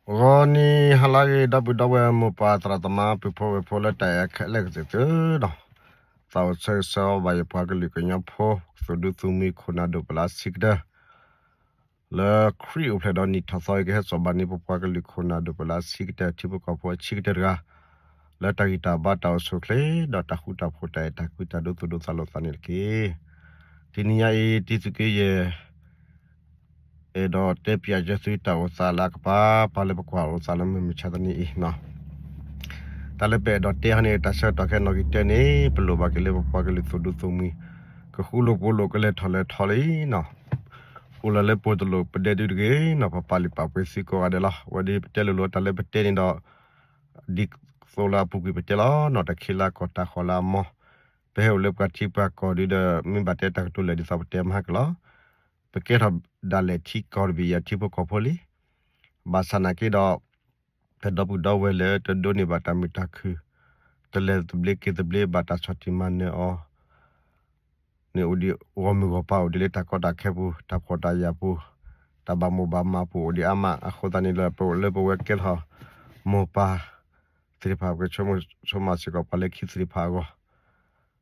ဂီၤနံၤဟါလၢအဂ့ၤ ဒီပုၢ်ဒီဝဲၢ်မိၢ်ပၢ်သရၣ်သမါ ပုၢ်ဖိဝဲၢ်ဖိလၢတၢ်အဲၣ်ခဲလၢာ်ကသ့ၣ်သုဒီး, သးအိၣ်ဆၢဂ့ၤဆၢဝါဘၣ်ယပှၤကလုာ်ကညီဖိ သူၣ်ဒူသူၣ်မှံခိၣ်နၢ်ဒိၣ်ပလၢဆံးကတၢၢ် လၢခရံာ်အိၣ်ဖျဲၣ်ဒီးနံၣ်ထီၣ်သီအံၤ ကဟဲစိာ်ဘၣ်န့ၢ်ပပှၤကလုာ်ခိၣ်နၢ်ဒိၣ်ပလၢဆံးကတၢၢ် ထံဖိကီၢ်ဖိအဆံးကတၢၢ်တဂၤ လၢတၢ်ဂံၢ်တၢ်ဘါတၢ်အိၣ်ဆူၣ်အိၣ်ချ့ ဒီးတၢ်ဃူတၢ်ဖိးတၢ်အဲၣ်တၢ်ကွံတၢ်ဒိသူၣ်ဒိသးလိာ်သးန့ၣ်တက့ၢ်. တနံၤညါအံၤ တံၤသုးက့ယဲၢ် အဲၣ်ဒိးတဲပၠးစၢၤသုတၢ်အိၣ်သးလၢအကပၤ ပှၤလၢပကွၢ်အိၣ်သးလၢမုၢ်မဆါတနံၤအံၤနီၤ. တၢ်လၢပအဲၣ်ဒိးတဲဟီန့ၣ် တၢ်ဆၢကတီၢ်ခဲအံၤနီၣ်ဂံၢ်တၢန့ၣ် ပလိၣ်ဘၣ်က့ၤလၢပပှၤကလုာ်သူၣ်ဒူသူၣ်မှံၤ ကဃူလိာ်ဖိးလိာ်ကလဲၤထီၣ်လဲၤထီလံနီၤ. အိၣ်လီၤလၢပှိၢ်တလိၣ်ပဒဲဒုတဂ့ၤနီၤ ပပာ်လုၢ်ပာ်ပှ့ၤသုကိးဂၤဒဲးလီၤ. ဝဲဒၣ်ပတဲလိၤလိၤ တၢ်လၢပတဲန့ၣ်ဒီး ဒ်သိးလၢအပူၤကွံာ်ပတဲလီၤနီၤ တၢ်ခံလၢကီၢ်တၢ်ဃီၤလၢအမီၤ ပဟဲအိၣ်လၢပှၤထံပှၤကီၢ်ဒုဒီး မ့ၢ်ဘၣ်တဲတၢ်ကတိၤလဲၣ်ဒ်သိးပတဲမဟါက့ၤလီၤ. ပကဲထီၣ်ဒၣ်လဲာ်ထံကီၢ်တဘ့ၣ်အံၤထံဖိကီၢ်ဖိလံ. ဘၣ်ဆၣ်နာ်က့ဒီး ပဒီပုၢ်ဒီဝဲၢ်လၢတဒိးန့ၢ်ဘၣ်တၢ်မုာ်တၢ်ခုၣ် တလဲၤသဘျ့က့ၤသဘျ့ဘၣ်တၢ်ဆီၣ်တံၢ်မၤနၢၤအီၤ န့ၣ်အိၣ်ဒံး ဂီၢ်မုၢ်ဂီၢ်ပၤ အိၣ်ဒံးလၢတၢ်ကီတၢ်ခဲပူၤ တၢ်ဖှီၣ်တၢ်ယာ်ပူၤ တၢ်ဘၣ်မိၢ်ဘၣ်မးပူၤအိၣ်ဒံးအါမး. အဃိသတးန့ၣ်ဒီး ပလၢပဝဲကဲထီၣ်မိၢ်ပၢ်သ့ၣ်တဖၣ် ပကဆိကမိၣ်ဆိကမးစ့ၢ်ကီး ပှၤလၢခံသ့ၣ်တဖၣ်အဂီၢ်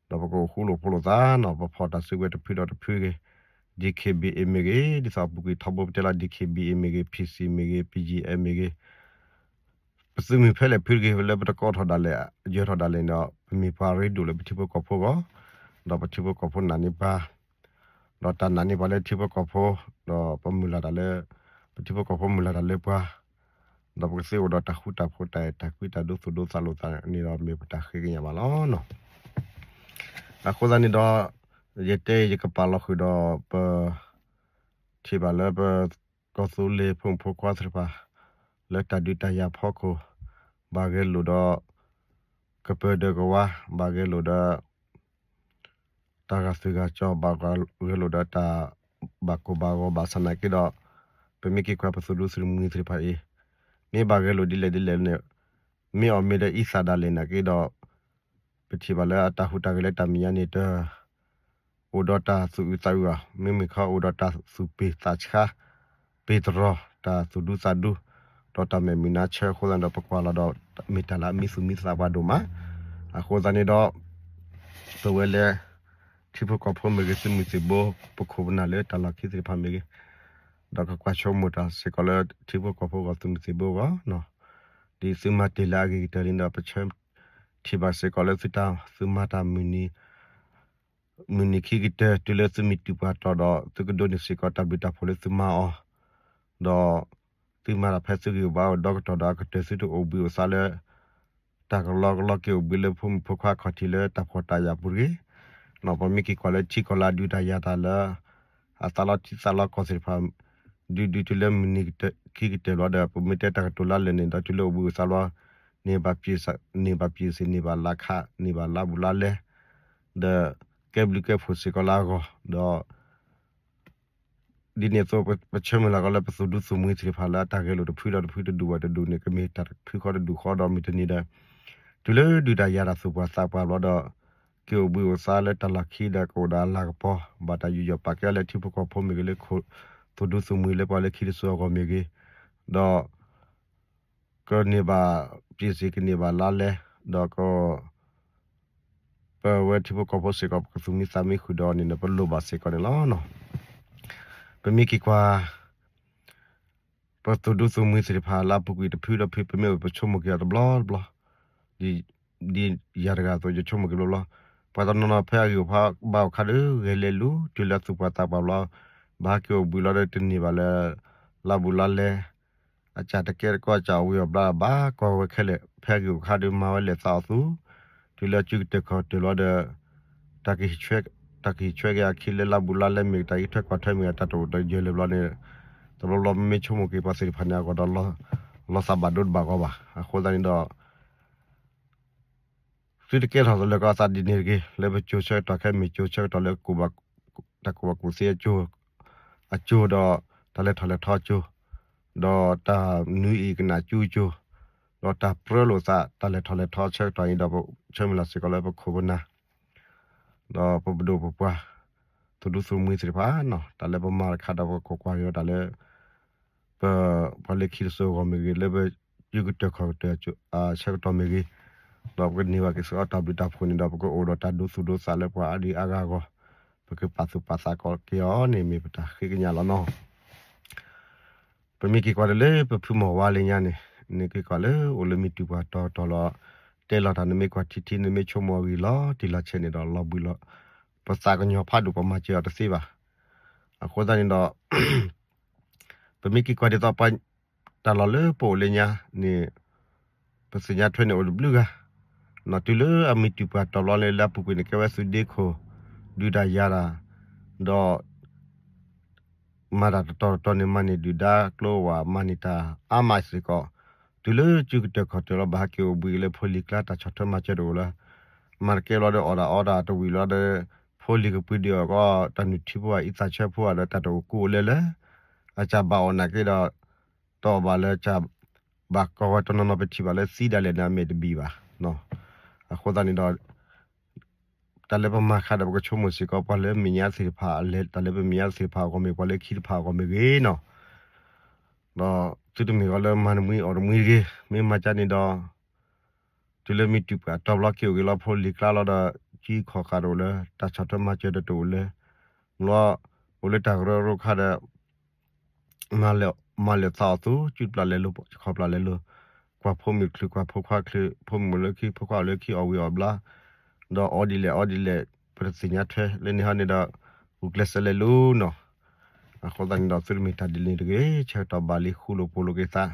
ဒီးပကအိၣ်ဃူလိာ်ဖိးလိာ်သးနီၤ ပဖီၣ်တၢ်စုကဝဲၤတဖုဒီးတဖုဂ့ၤ DKBA မ့ၢ်ဂ့ၤ ဒ်သိးအပူၤကွံာ်ထီဘိပတဲလီၤ DKBA မ့ၢ်ဂ့ၤ PC မ့ၢ်ဂ့ၤ BGF မ့ၢ်ဂ့ၤ ပသုးမုၢ်ဖဲလဲၣ်ဖုတဂ့ၤ လၢပတကိးထီၣ်ဒၣ်လဲာ် ယၢၤထီၣ်ဒၣ်လဲာ်န့ၣ်ဒီး ပမ့ၢ်ပှၤရ့ဒိၣ်လၢပထံဖိကီၢ်ဖိအဂီၢ် ဒီးပထံဖိကီၢ်ဖိနာ်န့ၢ်ပှၤ ဒီးတၢ်နာ်န့ၢ်ပှၤလၢထံဖိကီၢ်ဖိ ဒီးပမုၢ်လၢ်တၢ်လၢ ပထံဖိကီၢ်ဖိမုၢ်လၢ်တၢ်လၢပှၤ ဒီးပကသ့အိၣ်ဒီးတၢ်ဃူတၢ်ဖိးတၢ်အဲၣ်တၢ်ကွံတၢ်ဒိသူၣ်ဒိသးလိာ်သးန့ၣ်ဒီး မ့ၢ်ပတၢ်ဃ့ကညးဘၣ်လီၤနီၤ. အဃိသတးန့ၣ်ဒီး ယတဲယကပာ်လီၤဃုာ်ဒီးပ ထံၣ်ဘၣ်လၢပ ကီၢ်သူလ့ၤဖိမုၣ်ဖိခွါသ့ၣ်တဖၣ် လၢတၢ်ဒုးတၢ်ယၤဖီခိၣ် ဘၣ်ဂဲၤလိာ်ဒီး ကပၢၤဒၢးကဝါ ဘၣ်ဂဲၤလိာ်ဒီး တၢ်ဂာ်သူၣ်ဂာ်ကၠီ ဘၣ်ဂဲၤလိာ်ဒီးတၢ်ဘၣ်ကိၢ်ဘၣ်ဂီၤဘၣ်ဆၣ်နာ်က့ဒီး ပမ့ၢ်က့ၤကွၢ်ပသူၣ်ဒူသူၣ်မှံသ့ၣ်တဖၣ်အံၤ မ့ၢ်ဘၣ်ဂဲၤလိာ်ဒ်လဲၣ်ဒ်လဲၣ်န့ၣ် မ့ၢ်အီၣ်မ့ၢ်ဒီးအံသၣ်ဒၣ်လဲာ်နာ်က့ဒီး ပထံၣ်ဘၣ်လၢအတၢ်ဟူးတၢ်ဂဲၤလၢတၢ်မဲာ်ညါန့ၣ်တ အိၣ်ဒီးတၢ်သူၣ်အုးသးအုးဘၣ်, မ့မ့ၢ်ခီအိၣ်ဒီးတၢ်သူၣ်ပ့ၢ်သးဆါ, ပ့ၢ်တရီၤ, တၢ်သူၣ်ဒူသးဒူ, ဒီးတၢ်မဲာ်မုာ်နါဆၢအဃိသတးဒီး ပကွၢ်လီၤဒီး မ့ၢ်တၢ်လၢအမံသူၣ်မံသးပှၤဒိၣ်မး, အဃိသတးန့ၣ်ဒီး ပဝဲလၢ ထံဖိကီၢ်ဖိမ့ၢ်ဂ့ၤ သုးမုၢ်သံၣ်ဘိ ပခိၣ်ပနၢ်လၢတၢ်လီၢ်ခံသ့ၣ်တဖၣ်မ့ၢ်ဂ့ၤ, ဒီးကကွၢ်ဆိကမိၣ်တၢ်စ့ၢ်ကီးလၢထံဖိကီၢ်ဖိအဂီၢ် သုးမုၢ်သံၣ်ဘိအဂီၢ်, ဒ်သုမၤတ့ၢ်လၢအဂ့ၤကတၢၢ်လံဒီး ပဆၢထံၣ်ဘၣ်စ့ၢ်ကီးလၢသုတၢ်သုမၤတၢ် မုၢ်နံၤခံကတၢၢ် တုၤလၢသုမံၤတုၤပှၤတီၤဒီး သုကဒိးန့ၢ်စ့ၢ်ကီးတၢ်ဘျုးတၢ်ဖှိၣ်လၢသုမၤအီၤ, ဒီးသုမၤတၢ်ဖဲသုဂံၢ်ဘါအိၣ်ဒီကတီၢ်ဒီးအကတၢၢ် သုတအိၣ်ဘှံးအိၣ်သါလၢ တၢ်ကလီကလီက့ၤအိၣ်ဘှံးလၢဖိမုၣ်ဖိခွါခီၣ်ထံးလၢတၢ်ဖှီၣ်တၢ်ယာ်ပူၤတဂ့ၤ, ပမ့ၢ်က့ၤကွၢ်လၢထံကီၢ်လၢအဒုးတၢ်ယၤတၢ်လၢ အသးလီထံသးလီကီၢ်သ့ၣ်တဖၣ် ဒုးဒုးတုၤလၢမုၢ်နံၤခံကတၢၢ်ဘျီဒီး ပမ့ၢ်တဲတၢ်ကတိၤလၢလၢာ်န့ၣ်ဒီး တုၤလၢအိၣ်ဘှံးအိၣ်သါဘျီ န့ၢ်ဘၣ်ပၠ့ၣ်စ့ န့ၢ်ဘၣ်လါခး န့ၢ်ဘၣ်လါဘူးလါလဲ ဒီးကဲဘျုးကဲဖှိၣ်စ့ၢ်ကီးလၢအဂီၢ် ဒီး ဒ်န့ၣ်အသိး ပဆၢမုၢ်လၢ်ကီးလၢပသူၣ်ဒူသူၣ်မှံသ့ၣ်တဖၣ်လၢ အတၢ်ဂဲၤလိာ်တဖုဒီးတဖုတဒူၣ်ဝဲတဒူၣ်န့ၣ် ကမ့ၢ်တၢ်တဖုဃီတဒူၣ်ဃီဒီးမုၢ်တနံၤဒီး တုၤလၢဒုးတၢ်ယၤတၢ်သူၣ်ပှၢ်သးပှၢ်ဘျီဒီး က့ၤအိၣ်ဘှံးအိၣ်သါလၢတၢ်လီၢ်ခံဒီးကအိၣ်ဒီးအလၤကပီၤ ဘၣ်တၢ်ယူးယီၣ်ပာ်ကဲလၢထံဖိကီၢ်ဖိမ့ၢ်ဂ့ၤလၢ သူၣ်ဒူသူၣ်မှံလၢပှၤလၢခံတစိၤအဂီၢ်မ့ၢ်ဂ့ၤ, ဒီး ကန့ၢ်ဘၣ်ပၠ့ၣ်စ့ ကန့ၢ်ဘၣ်လါလဲ ဒီးက ပဝဲထံဖိကီၢ်ဖိစ့ၢ်ကီး ပကသူၣ်မံသးမံဃုာ်ဒီးန့ၣ် ပလိၣ်ဘၣ်စ့ၢ်ကီးန့ၣ်လီၤ. ပမ့ၢ်က့ၤကွၢ် ပသူၣ်ဒူသူၣ်မှံသ့ၣ်တဖၣ်လၢအပူၤကွံာ်တဖုဒီးတဖု ပမ့ၢ်အိၣ်ပဆိကမိၣ်က့ၤအီၤတဘျီတဘျီ ဒ်ယၤတဂၤအသိး ယဆိကမိၣ်က့ၤဘျီဘျီ, ပှၤတနီၤနီၤဖဲအဂ့ၢ်အိၣ်ဖးဘါအိၣ်ခါဒီး ဂဲၤလဲၤလူၤတုၤလၢအသူၣ်ပှၢ်သးပှၢ်ဘျီ, ဘၣ်ဟဲက့ၤအိၣ်ဘှံးလီၤဒီးတန့ၢ်ဘၣ်လၢ လါဘူးလါလဲ အစၢ်တကဲတကီၢ် အစၢ်အိၣ်ဝံၤအီၤဘျါဘၣ် ကွၢ်ဝဲခဲလၢာ် ဖဲအဂ့ၢ်အိၣ်ခါဒီး မၤဝဲလဲၤသးအီၤသူ တုၤလၢအစုကတၢၢ်ခီၣ်တၢၢ်လီၤဒီး တၢ်ကဟံးဆှဲက့ၤအခံလၢလါဘူးလါလဲမ့ၢ်ဂ့ၤ တၢ်ဟံးထွဲကွၢ်ထွဲမ့ၢ်ဂ့ၤ တၢ်တအိၣ်တယၢၤလၢၤဘျီန့ၣ် တဘျီဘျီမ့ၢ်ဆိကမိၣ်က့ၤပှၤသ့ၣ်တဖၣ်န့ၣ်အဂီၢ်ဒီး လီၤသးဘၣ်ဒိတဘၣ်ဂီၢ်ဘၣ်. အဃိသတးန့ၣ်ဒီး သုတကဲထီၣ်လၢၤကီးအသးဒ်န့ၣ်တဂ့ၤ, လၢပကၠိဆၢကတီၢ်ခဲမ့ၢ်ကၠိဆၢကတီၢ်လၢ တၢ်ကူၣ်ဘၣ်ကူၣ်သ့အကၠိ, အကၠိဒီး တၢ်လဲၤထီၣ်လဲၤထီအကၠိ, ဒီးတၢ်နွံအံၤကနၣ်ကၠူအကၠိ, ဒီးတၢ်ပြၢလိာ်သး တၢ်လဲၤထီၣ်လဲၤထီဆၢကတီၢ်အံၤဒီး ပဆၢမုၢ်လၢ်စ့ၢ်ကီးလၢပခိၣ်ပနၢ် ဒီးပပဒိၣ်ပပှၢ် သူၣ်ဒူသူၣ်မှံသ့ၣ်တဖၣ်နီၤ တၢ်လၢပမၤတခါဒီးပကကွၢ်က့ၤအီၤတၢ်လၢ ပ ပပှၤလၢခံတစိၤအဂီၢ်မ့ၢ်ဂ့ၤ, လၢပယုၢ်ကတၢၢ်ခီၣ်ကတၢၢ်အဆၢကတီၢ်မ့ၢ်ဂ့ၤ, ဒီးပကန့ၢ်ဘၣ်က့ၤစ့ၢ်ကီးတၢ်ဘျုးတၢ်ဖှိၣ်န့ၣ်ဒီး ပကအိၣ်ဒီးတၢ်ဒိသူၣ်ဒိသးလၢပှၤအါဒံအါဂၤအဂီၢ်, ပကပာ်သူၣ်ပာ်သးကီးက့ၤအီၤန့ၣ် မ့ၢ်ပတၢ်ဃ့ကညးလီၤနီၤ. ပမ့ၢ်က့ၤကွၢ်တၢ်လၢပဖုမီၢ်ဝါလၢညါန့ၣ်, နက့ၤကွၢ်လၢအိၣ်လၢမံၤတုၤပှၤတီၤတီၤလီၤ, တဲလီၤတၢ်နမ့ၢ်ကွၢ်ထံထံ နမ့ၢ်ဆိကမိၣ်အဂ့ၢ်လီၤတံၢ်လီၤဆဲးန့ၣ်ဒီး လီၤဘှံးလီၤ, ပသးကညီၤဖးဒိၣ် ပမၤစၢၤအီၤတသ့ဘၣ်. အဃိသတးန့ၣ်ဒီး ပမ့ၢ်က့ၤကွၢ်ဒ်သိးပှၤ တၢ်လီၢ်လၢပအိၣ်လၢညါန့ၣ် ပသ့ၣ်ညါထွဲန့ၣ်အိၣ်တဘျုးဂၤ, နီၢ်တုၤလၢအမံၤတုၤပှၤတီၤဘျီလၢ လၢအပူၤကွံာ်န့ၣ် ကဲဝဲသုးဒ့ခိၣ် ဒုးတၢ်ယၤတၢ်, ဒီး မၤတၢ်တတီၤတတီၤန့ၣ် မၤန့ၢ်ဒုၣ်ဒါကျိဝဲ မၤန့ၢ်တၢ်အါမးစ့ၢ်ကီး, တုၤလၢစုကတၢၢ်ခီၣ်တၢၢ်လီၤ ဘၣ်ဟဲက့ၤအိၣ်ဘှံးလၢဖိလံၤကျါ တၢ်ဆီၣ်ထွဲမၤစၢၤတအိၣ်လၢၤ, မၤတကဲဘျီဒီးအီၣ်တၢ်အီတၢ်တဝံၣ်လီၤဒီး ဖိလံၤကပှ့ၤဒုးအီၣ်ကီး တၢ်နုၢ်ထံဖိဧါ အံသၣ်ဆၢဖိဧါဒီး တၢ်တအိၣ်ကူအိၣ်လဲလၢၤ, အစၢ်ဘၣ်အီၣ်နာ်က့ဒီး တအီၣ်ဘၣ်လၢ ဘၣ်ကီဝဲတနီၤနီၤ ပထံၣ်ဘၣ်လၢသံဒၣ်လဲာ်န့ၣ် အမဲာ်တဘံၣ်ဘၣ်. အဃိသတးန့ၣ်ဒီး တၢ်လၢပမၤဃးဒီး ပကဆိကမိၣ်စ့ၢ်ကီး ပှၤလၢမဲာ်ညါသ့ၣ်တဖၣ်, တၢ်လၢပမဲာ်ညါသ့ၣ်တဖၣ်အဂီၢ်မ့ၢ် ပှၤလၢခံတဖၣ်အဂီၢ်မ့ၢ်ဂ့ၤနီၤ, ဒီးသုတမ့ၢ်ဂီၤလၢမၤတမှံအီၣ်တမှံတဂ့ၤ, မ့ၢ်မၤကၢန့ၣ်ဒီး တုၤလၢမံၤတုၤပှၤတီၤဘျီ က့ၤအိၣ်က့ၤလီၤဖိလံၤကျါလီၤဒီး ကံခီၣ်ဃာ်တအိၣ်လၢၤ, တၢ်ဆီၣ်ထွဲမၤစၢၤတအိၣ်လၢၤ, မ့ၢ်လီၤ အိၣ်လၢတၢ်ကရၢကရိခါဒီး မၤလဲၤသးအီၤသူ စုတပျၢ်လဲၤလိၤ ခီၣ်ပျၢ်လဲၤလိၤ, ကွၢ်ဖိမုၣ်တချုး ကွၢ်ဖိခွါတချုး, ဖိမုၣ်အိၣ်လၢခံ ဖိခွါအိၣ်လၢခံ အီၣ်ဝံၤအီၣ်ဘျါ, ဒီးအီဒ်လဲၣ်အီဒ်လဲၣ် ပတသ့ၣ်ညါထွဲလၢန့ၣ်ဟီန့ၣ်ဒီး ဂုာ်ကျဲးစၢးလဲၤလိၤနီၤ. အဃိသတးန့ၣ်ဒီး သုတမ့ၢ်တၢ်ဒ်န့ၣ်တဂ့ၤ, ဆၢကတီၢ်ဘၣ်လံ ဃူလိာ်ဖိးလိာ်က့ၤသး,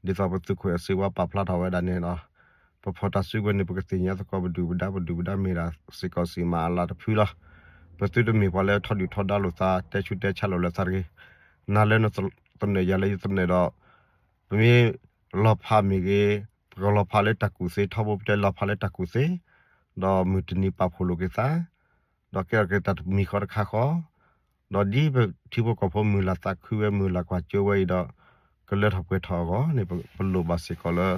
ဒ်သိးပသုးခိၣ်အဲၣ်စ့ဝါပာ်ဖျါထီၣ်ဝဲဒၣ်န့ၣ်ဒီး ပဖီၣ်တၢ်စုကဝဲၤန့ၣ် ပကသ့ၣ်ညါသကိးပဒုၣ်ပဒါ ပဒုၣ်ပဒါမ့ၢ်ဒၣ်စ့ၢ်ကီးစံးမၤအလၤတဖုလီၤ. ပသုတမ့ၢ်ပှၤလၢထီဒုၣ်ထီဒါလိာ်သး တဲဆူးတဲဆါလိာ်လၢသးတဂ့ၤ. နၤလၢနသနၢၣ်ယၤလၢယသနၢၣ်ဒီး ပမ့ၢ်လီၤဖးမ့ၢ်ဂ့ၤ, ပကလီၤဖးလၢတၢ်ကူၣ်သ့ ထီဘိပတဲလီၤဖးလၢတၢ်ကူၣ်သ့, ဒီးမုၢ်တနံၤပာ်ဖှိၣ်လိာ်က့ၤသး, ဒီးကဲထီၣ်က့ၤတၢ်တမံၤဃီတခါဃီ, ဒီးဒ်ပထံဖိကီၢ်ဖိမုၢ်လၢ်သးခုဝဲ မုၢ်လၢ်ကွၢ်စိဝဲအံၤဒီး ကလၢထီၣ်ပှဲၤထီၣ်အဂီၢ်န့ၣ် ပလိၣ်ဘၣ်စ့ၢ်ကီးလၢ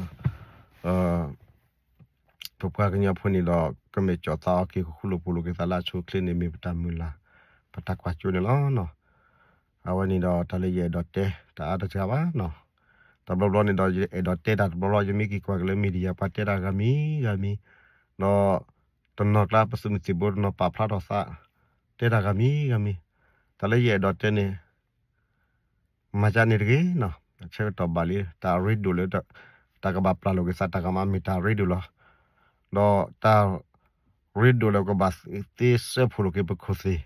ပပှၤကညီဖိန့ၣ်ဒီး ကမ့ၢ်ကၠီၣ်သးအီၤက့ၤ ကဃူလိာ်ဖိးလိာ်က့ၤသးလၢအဆိအချ့န့ၣ် မ့ၢ်ပတၢ်မုၢ်လၢ် ပတၢ်ကွၢ်စိန့ၣ်လီၤ. အဝဲန့ၣ်ဒီးတၢ်လၢယအဲၣ်ဒိးတဲ တအါတစှၤဘၣ်နီၤ. တဘျီဘျီန့ၣ်ဒီး ယအဲၣ်ဒိးတဲတၢ်တဘျီဘျီ ယမ့ၢ်က့ၤကွၢ်က့ၤလၢ media ပှၤတဲတၢ်ဂၤမံၤဂၤမံၤ, ဒီးတနီၤကျါပသုးမုၢ်သံၣ်ဘိတနီၤပာ်ဖျါထီၣ်သး တဲတၢ်ဂၤမံၤဂၤမံၤ, တၢ်လၢယအဲၣ်ဒိးတဲန့ၣ် မၤကၢန့ၣ်တဂ့ၤနီၤ. အဆၢကတီၢ်ဘၣ်လံ တၢ်ရ့ဒိၣ်လၢ တၢ်ကဘၣ်ပျၢ်လိာ်က့ၤသး တၢ်ကမၤမ့ၢ်တၢ်ရ့ဒိၣ်လီၤ. ဒီးတၢ်ရ့ဒိၣ်လၢကဘၣ်သ့စၢဖှိၣ်လိာ်က့ၤပခိၣ်သ့ၣ်,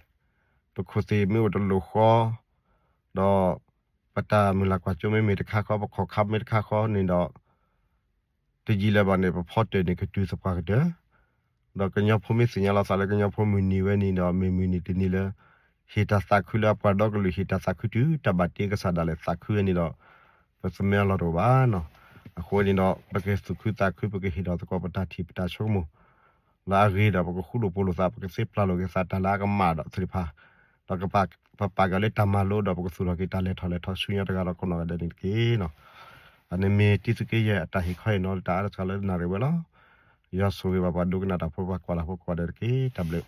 ပခိၣ်သ့ၣ်မ့ၢ်အိၣ်တလိၣ်ဃီ, ဒီးပတၢ်မုၢ်လၢ်ကွၢ်စိမ့ၢ်မ့ၢ်တခါဃီ ပခီၣ်ခါမ့ၢ်တခါဃီန့ၣ်ဒီး တယံာ်လၢၤဘၣ်န့ၣ် ပဖီတၢၢ်န့ၣ် ကတုၤသပှၢ်ကတၢၢ်, ဒီးကညီဖိမ့ၢ်သ့ၣ်ညါလီၤသးလၢကညီဖိမုၢ်နံၤဝဲန့ၣ်ဒီး မ့ၢ်မုၢ်နံၤတနံၤလၢ ဟ့ၣ်တၢ်သးခုလၢအပှၤဒီကလုာ် ဟ့ၣ်တၢ်သးခုတုၤ တၢ်ဘၣ်တ့ကစၢ်ဒၣ်လဲာ်သးခုဝဲန့ၣ်ဒီး ပသမၢအလီၢ်တအိၣ်ဘၣ်နီၤ. အဃိန့ၣ်ဒီး ပကသူၣ်ခုသးခု ပကဟ့ၣ်ဒီးသကိးပတၢ်ထံၣ်ပတၢ်ဆိကမိၣ် လၢအဂ့ၤဒီး ပကဃူလိာ်ဖိးလိာ်သး ပကသ့ပျၢ်လိာ်က့ၤသး တၢ်လၢအကမၣ်ဒီးသ့ၣ်တဖၣ်, ဒီးပပာ်ကၤလၢတၢ်မၤလိဒီး ပကသူၣ်ထီၣ်က့ၤတၢ်လဲၤထီၣ်လဲၤထီဆူညါတဂၤဒီးကိးနီၢ်ဂၤဒဲးန့ၣ်တက့ၢ်နီၤ. အန့ၣ်မ့ၢ်တံသုးက့ယဲၢ်အတၢ်ဟ့ၣ်ခီဟ့ၣ်နီၤ တၢ်အါတစှၤလၢနၣ်ရံၣ်ဝဲလီၤ. ယွၤဆိၣ်ဂ့ၤဘၣ်ပှၤဒိကနၣ်တၢ်ဖိ ပှၤကွၢ်တၢ်ဖိကိးဂၤဒဲးတက့ၢ်. တၢ်ဘျုး